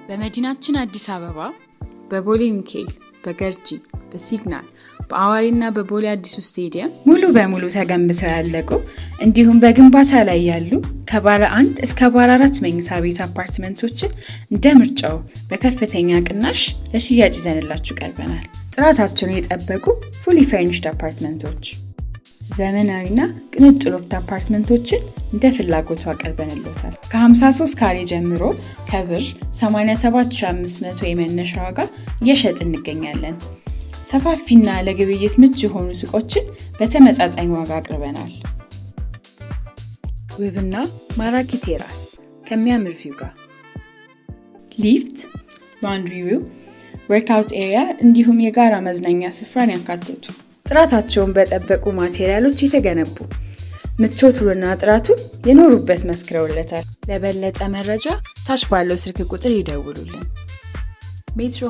በመዲናችን አዲስ አበባ በቦሌ ሚካኤል፣ በገርጂ፣ በሲግናል፣ በአዋሬና በቦሌ አዲሱ ስቴዲየም ሙሉ በሙሉ ተገንብተው ያለቁ እንዲሁም በግንባታ ላይ ያሉ ከባለ አንድ እስከ ባለ አራት መኝታ ቤት አፓርትመንቶችን እንደ ምርጫው በከፍተኛ ቅናሽ ለሽያጭ ይዘንላችሁ ቀርበናል። ጥራታቸውን የጠበቁ fully furnished አፓርትመንቶች፣ ዘመናዊና ቅንጡ loft አፓርትመንቶችን እንደ ፍላጎቱ አቀርበንሎታል። ከ53 ካሬ ጀምሮ ከብር 87,500 የመነሻ ዋጋ እየሸጥን እንገኛለን። ሰፋፊና ለግብይት ምቹ የሆኑ ሱቆችን በተመጣጣኝ ዋጋ አቅርበናል። ውብና ማራኪ terrace ከሚያምር view ጋር፣ lift፣ laundry room፣ workout area እንዲሁም የጋራ መዝናኛ ስፍራን ያካተቱ፣ ጥራታቸውን በጠበቁ ማቴሪያሎች የተገነቡ፣ ምቾቱንና ጥራቱን የኖሩበት መስክረውለታል። ለበለጠ መረጃ ታች ባለው ስልክ ቁጥር ይደውሉልን። ሜትሮ